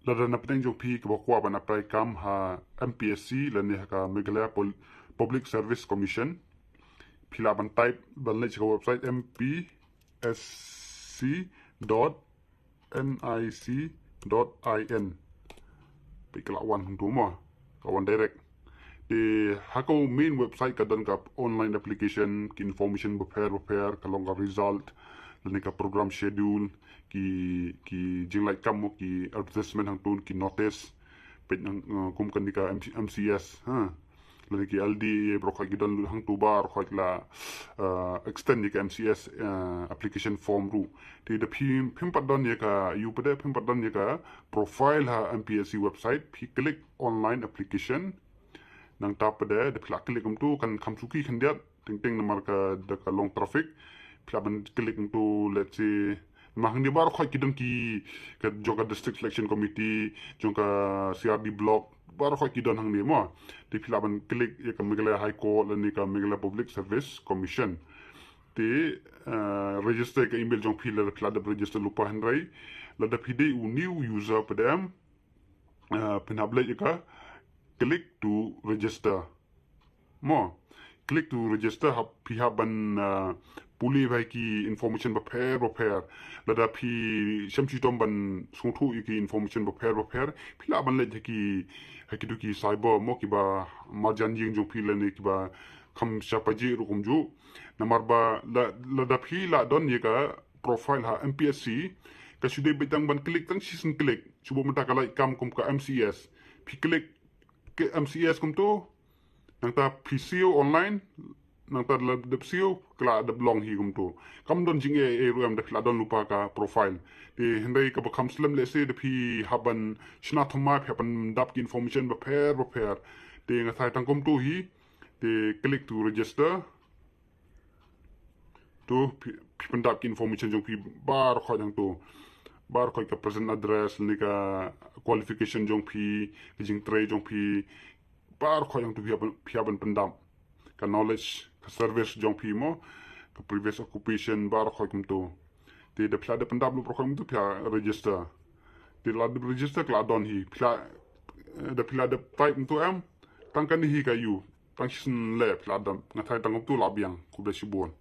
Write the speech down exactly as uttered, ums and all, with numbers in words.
Lada na pdeng jong phi kiba kwah ban apply kam ha M P S C lane ha ka Meghalaya Pol- Public Service Commission, phi lah ban type, ban leit sha ka website M P S C dot N I C dot I N. Phi ka lah wan hangtu mo, ka wan direct. Te ha ka main website ka don ka online application, ki information bapher bapher, ka long ka result, lane ka program schedule, ki ki jinglait kam mo, ki advertisement hangtu, ki notice, peit nang, uh, kum kane ka M C, M C S, ha. Lane ki L D A baroh khoit ki don lut hangtu, baroh khoit la, uh, extend ïa ka M C S, uh, application form ruh. Te da phi phim pat don ïa ka, ïoh pat de phim pat don ïa ka profile ha M P S C website, phi click online application. Nangta pat de, da phi lah click kumtu, kan kham suki khyndiat, teng teng namar ka da ka long traffic. Phi lah ban click kumtu, let's say, ma hangne baroh khoit ki don ki, ka jong ka District Selection Committee, jong ka C R D block, baroh khoit ki don hangne mo. Te phi lah ban click ïa ka Meghalaya High Court lane ka Meghalaya Public Service Commission. Te, uh, register ka email jong phi, lada phi lah dep register lypa hynrei lada phi dei u new user pat de, uh, phin hap leit ïa ka click to register. Mo, click to register, hap, phi hap ban, uh, pule bha ïa ki information bapher bapher. Lada phi shem shitom ban sngewthuh ïa ki information bapher bapher, phi lah ban leit ha ki, ha kitu ki cyber mo, kiba marjan ïing jong phi lane kiba kham sha pajih ruh kumjuh. Namar ba la, lada phi lah don ïa ka profile ha M P S C, ka shu dei beit tang ban click, tang shisien click. Shu bun mynta ka lait kam kum ka M C S. Phi click ka M C S kumtu, nangta phi siew online, nangta da la dep siew, ka la dep long hi kumtu. Kam don jingeh ei ruh em, da phi lah don lypa ka profile. Te hynrei kaba kham slem lehse da phi hap ban shna thymmai, phi hap ban dap ki information bapher bapher. Te nga tharai tang kumtu hi, te click to register. To phi, phi pyndap ki information jong phi baroh khoit hangtu. Baroh khoit, ka present address, lane ka qualification jong phi, ka jingtrei jong phi, baroh khoit hangtu phi hap, phi hap ban pyndap. Ka knowledge, ka service jong phi mo, ka previous occupation, baroh khoit kumtu. Te da phi lah dep pyndap lypa baroh khoit kumtu, phi hap register. Te lada register ka la don hi, phi lah, eh, da phi lah dep type kumtu em, tang kane hi ka ïoh, tang shisien leh phi lah dep, nga tharai tang kumtu lah biang, khublei shibun.